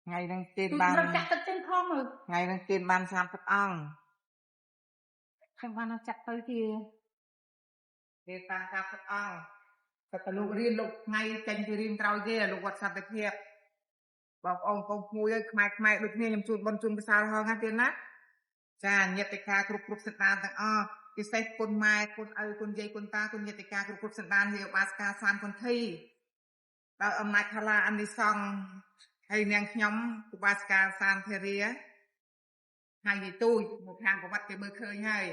ថ្ងៃហ្នឹងទានបាន ចាក់ទឹកចេញផងមើល ថ្ងៃហ្នឹងទានបាន30អង្គ ខ្ញុំបានចាក់ទៅជា ទានបាន30អង្គតែលោករៀនលោកថ្ងៃចេញពីរៀនក្រោយគេលោកវត្តសន្តិភាពបងប្អូនកូនក្មួយអើយខ្មែរខ្មែរដូចគ្នាខ្ញុំជូនបុណ្យជូនកុសលហងណាទៀតណាចាញាតិកាគ្រប់គ្រប់សន្តានទាំងអស់ពិសេសគុណម៉ែគុណឪគុណយាយគុណតាគុណញាតិកាគ្រប់គ្រប់សន្តានហេឧបាសិកាសានគុណធីដោយអំណាចផល្លាអានិសង្ឃហើយនាងខ្ញុំឧបាសិកាសានធេរាហើយយីទូចមកខាងប្រវត្តិគេមើលឃើញហើយ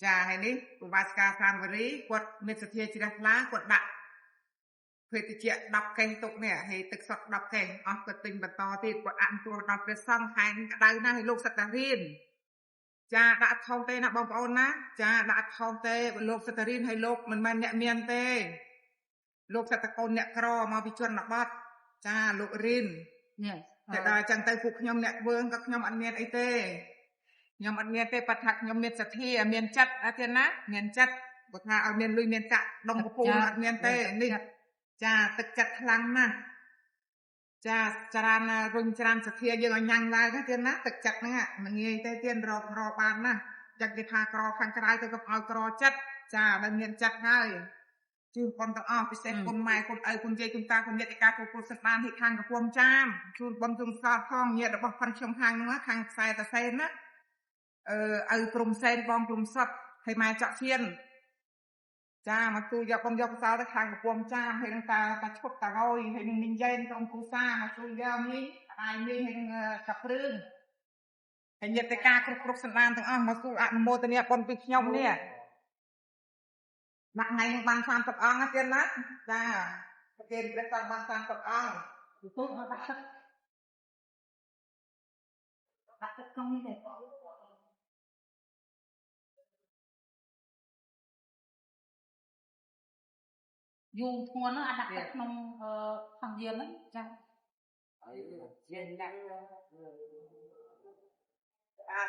ចាហើយនេះឧបាសិកាសានវរីគាត់មានសទ្ធាជ្រះថ្លាគាត់ដាក់ភេទជ្ជៈ10កេះទុកនេះហើយទឹកសុទ្ធ10កេះអស់គាត់ទិញបន្តទៀតគាត់អនុគ្រោះដល់ព្រះសង្ឃខែក្តៅណាស់ហើយលោកសិតតារៀនចាដាក់ថោងទេណាបងប្អូនណាចាដាក់ថោងទេលោកសិតតារៀនហើយលោកមិនមែនអ្នកមានទេលោកសិតតកូនអ្នកក្រមកពីជនបទចាលោករៀនតែដល់អញ្ចឹងទៅពួកខ្ញុំអ្នកធ្វើក៏ខ្ញុំអត់មានអីទេខ្ញុំអត់មានទេប៉ុន្តែខ្ញុំមានសទ្ធាមានចិត្តអត់ទេណាមានចិត្តបើថាឲ្យមានលុយមានកាក់ដុំកពូលអត់មានទេនេះចាទឹកចិត្តខ្លាំងណាស់ចាច្រានរុញច្រានសទ្ធាយើងឲ្យញ៉ាំងឡើងទៀតណាទឹកចិត្តហ្នឹងមិនងាយទេទៀតរករបានណាចឹងគេថាក្រខាងក្រៅទៅកុំឲ្យក្រចិត្តចាបើមានចិត្តហើយជឿប៉ុនទាំងអស់ពិសេសគុណម៉ែគុណឪគុណយាយគុណតាគុណញាតិកាគ្រប់គ្រប់សន្តានហិខាងកំពង់ចាមជូនប៉ុនជូនសល់ផងញាតិរបស់ផាន់ខ្ញុំខាងនោះខាងខ្សែតាសែនណាឪព្រំសែនបងព្រំសុតហើយម៉ែចောက်ឈៀនចាមកទូយកបងយកកសលទៅខាងកំពង់ចាមហើយនឹងតាតាឈប់តាងយហើយនឹងមីងយ៉ែនក្រុមគ្រួសារមកជួយយកនេះអាយនេះហើយនឹងកាព្រឿងហើយញាតិកាគ្រប់គ្រប់សន្តានទាំងអស់មកជួយអនុមោទនាបុណ្យពីខ្ញុំនេះដាក់ថ្ងៃនឹងបាន30អង្គទៀតណាចាប្រគេនព្រះសង្ឃបាន30អង្គ ទូឲ្យដាក់ទឹកដាក់ទឹកក្នុងនេះទេយូរធ្ងន់ហ្នឹងអាចដាក់ទឹកក្នុងសង្យានហ្នឹងចា ជាណាស់អា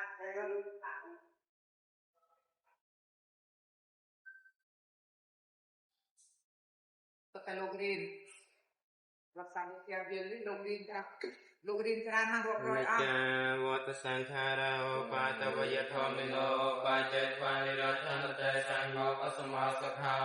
តែលោករៀនรับสารเทียบเรียนนี่លោករៀនចាលោករៀនច្រើនណាស់រាប់រយអង្គ វត្តសង្ខារោបាតវយធមិនោបាចេត្វានិរធនតេសង្ឃោអសមាសខោ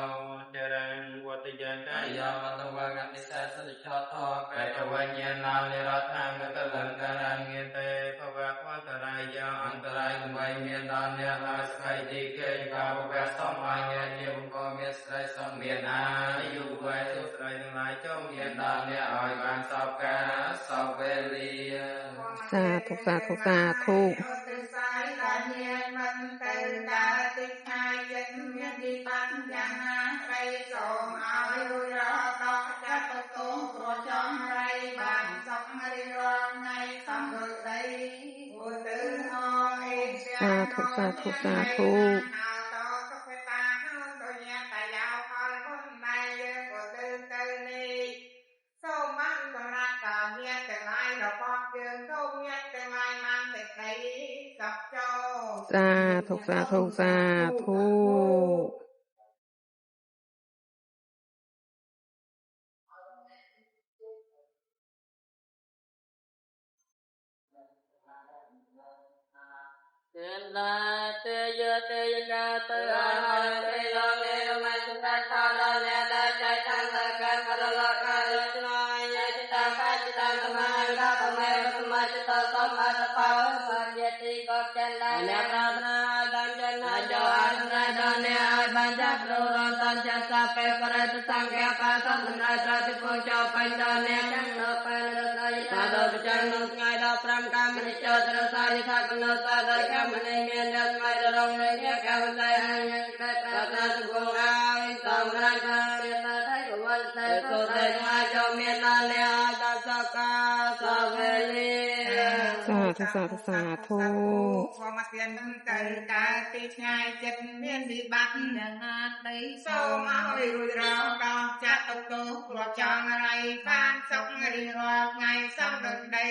ចរងវត្តយន្តយាមតវកនិសាសតិឆតោកេតវញ្ញាណានិរធង្គតលង្ការងាទេភវៈអន្តរាយអន្តរាយវៃមានដល់អ្នកឡើយស្ខៃទីគេបាវវៈសមអាញាជាបង្កមានស្រីសមមានអាយុវ័យសុស្រីទាំងឡាយចូលមានដល់អ្នកឲ្យបានសពកាសពវេលា សាធុសាធុសាធុសាធុសាធុសាធុសាធុសាធុសាធុ ណាទេយទេយណាតើទេលោមេមន្តតាលនេតចៃតន្តកករលករចនាយចតាបច្ចតាសមារតមេសមាចតសម្បតបោសញ្ញតិកចន្លាអ្នកប្រាថ្នាបានចន្លាយោអាសនាដល់អ្នកឲ្យបានចាក់រតនចាសាពេបរិតសង្ឃបាសំណាត្រតិពុចោបញ្ញដល់អ្នកទាំងនៅពេលរតយតាដល់ប្រចាំនៅថ្ងៃ15កម្មនិចោត្រសាយថាកណោសាដល់កម្មនេះមានដល់ថ្ងៃរងនៃអ្នកកម្មតែអញ្ញតែប្រាថ្នាសង្គមឲ្យសំរាយបានតែថៃកវលតែសូតែថ្ងៃចូលមានដល់អ្នកឲ្យដល់សកាសវេលា សាធុសាធុសាធុ ធម្មទានទៅកើតទីឆ្ងាយចិត្តមានវិបត្តិ យ៉ាងណាដី សូមឲ្យរួចរោដល់ចាត់ទុកទោសគ្រាប់ចង់រៃបានសុខរៀងរាល់ថ្ងៃសំដដី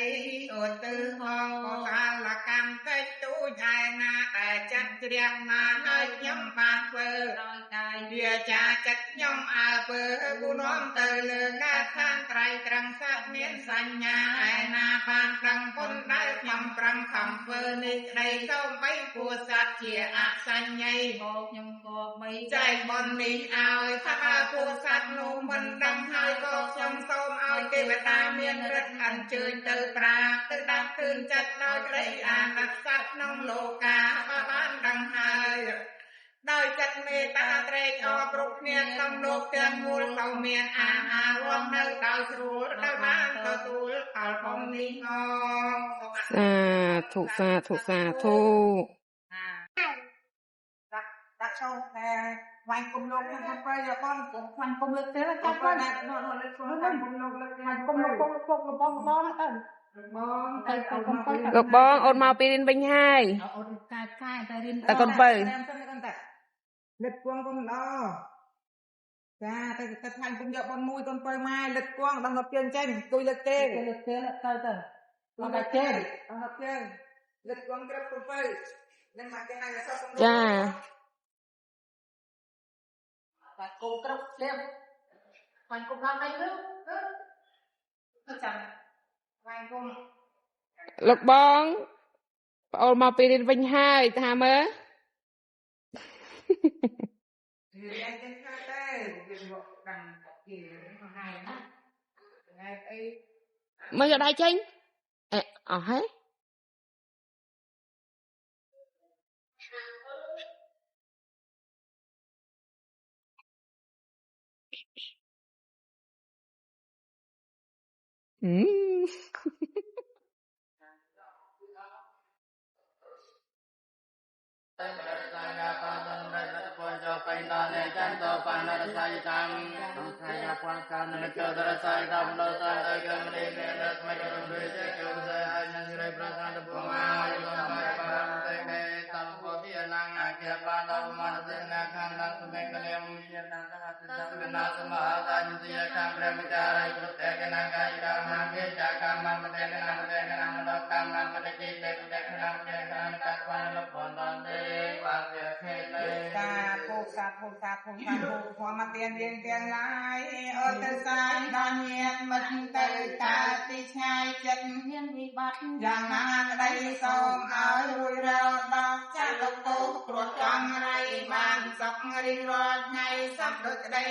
ឧទ្ទិសហងកុសលកម្មតិចតួ ចឯណាដែលចិត្តជ្រះណាហើយខ្ញុំបានធ្វើ ដោយកាយ វាចាចិត្តខ្ញុំអើពើគូនាំទៅលើកាឋានត្រៃត្រឹងសត្វមានសញ្ញាឯណាបានប្រឹងពុនដែលខ្ញុំប្រឹងខំធ្វើនេះក្តីសូមបីគួសត្វជាអសញ្ញី ក៏ខ្ញុំក៏បី ចែកបុណ្យនេះឲ្យថាបើគួសត្វនោះមិនដឹងហើយក៏ខ្ញុំសូមឲ្យទេវតាមានឫទ្ធិអញ្ជើញទៅប្រាទៅដាស់ទឿនចិត្តដោយក្តីអាណិតសត្វក្នុងលោកាបើបានដឹងហើយដោយចិត្តមេត្តាត្រេកអរគ្រប់គ្នាក្នុងលោកទាំងមូលសូមមានអាហាររស់នៅដោយស្រួលដោយបានទទួលផលបុណ្យនេះអង សាធុសាធុសាធុ ដាក់ដាក់ចូលតែវាយគុំលោកហ្នឹងទៅយកបង ខ្វាញ់គុំលើកទេ ចាប់ ចាប់ គាត់ គាត់ ណានោះនោះលើកខ្លួនតាមគុំលោកលើក ខ្វាញ់គុំលោកពុកពុកលបងលបងទៅ បង ទៅទៅគុំទៅ លោកបងអូនមកពីរៀនវិញហើយ អូនកែកែតែរៀន តែកូនបើ តែលឹកគួងកូនល្អចាទៅទៅថ្លាញ់គុំយកបងមួយកូនបើម៉ែលឹកគួងដល់មកជើងចេញអង្គុយលើកទេ លើកទេទៅទៅអត់ដល់ជើង អត់ជើងលឹកគួងក្រឹបកូនបើនឹងមកគេហៅសោះគុំ ចា បាត់គុំក្រឹបលៀបខ្វាញ់គុំឡើងដៃលើទៅចាំ ថ្លាញ់គុំ លោកបងប្អូនមកពីរៀនវិញហើយថាមើល រៀនចេះខ្លះទេវាមកដឹងគេហើយណាថ្ងៃអី មើលយកដៃចេញអេអស់ហើយហឹម តែបរិសាយាបាសនរតពចបៃតានេចន្តបានរសាយតាំងសាយាពកានចតរសាយតំលោសាយកមរិមេរស្មយរវេជកុសអញ្ញរិប្រសាទពុមាយលមបារតេមេតំពោតិអនងអគ្គបានមនសិនាខណ្ឌសមេកលមយនន្តហសិតវិនាសមហាតាញតិយកម្មប្រមិចារិប្រតេកនង្កាយកម្មមេចាកម្មមតេកនមតេកនមតកម្មមតេគិតេតេកនមតេកនតក្វានលបន្តទេបាវេខេតេ សាធុសាធុសាធុសាធុធម្មទានរៀនទាំងឡាយអត់ទៅសាយដល់ញាតមិត្តទៅតាទីឆ្ងាយចិត្ត មានវិបត្តិ យ៉ាងណាក្តីសូមឲ្យរួចរត់ដល់ចាស់លោកទោសគ្រោះចង់រៃបានសុខរៀងរាល់ថ្ងៃសពដូចក្តី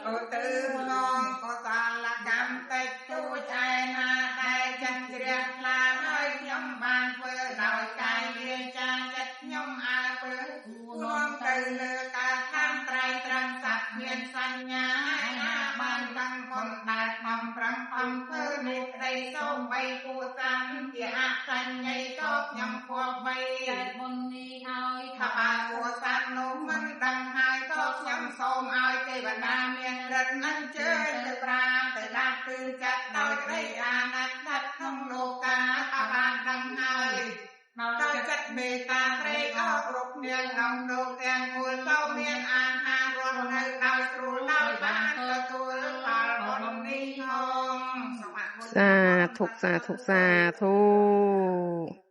អូទៅងងកុសលកម្មតិចតួចឯណាដែលចិត្តជ្រះថ្លាហើយខ្ញុំបានធ្វើដោយកាយវាចាចិត្តខ្ញុំអើពើ នាំទៅលើការខាងត្រៃត្រឹងសត្វមានសញ្ញាឯណាបានតាំងបុណ្យដែលខំប្រឹងខំធ្វើនេះក្តីសូមបីគួសានជាអសញ្ញីក៏ខ្ញុំគប្បី ចែកបុណ្យនេះឲ្យ ថាបើគួសាននោះមិនដឹងហើយក៏ខ្ញុំសូមឲ្យទេវតាមានឫទ្ធិនឹងជើញទៅប្រាទៅដាស់ទឺចិត្តដោយក្តីអាណិតស្ថិតក្នុងលោកាថាបានដឹងហើយ ដោយចិត្តមេត្តាត្រេកអរគ្រប់គ្នាក្នុងលោកទាំងមូលសូមមានអាហាររស់នៅដោយស្រួលដោយបានទទួលផលបុណ្យនេះហងសូមអនុមោទ សា នា ធុសាធុសាធុ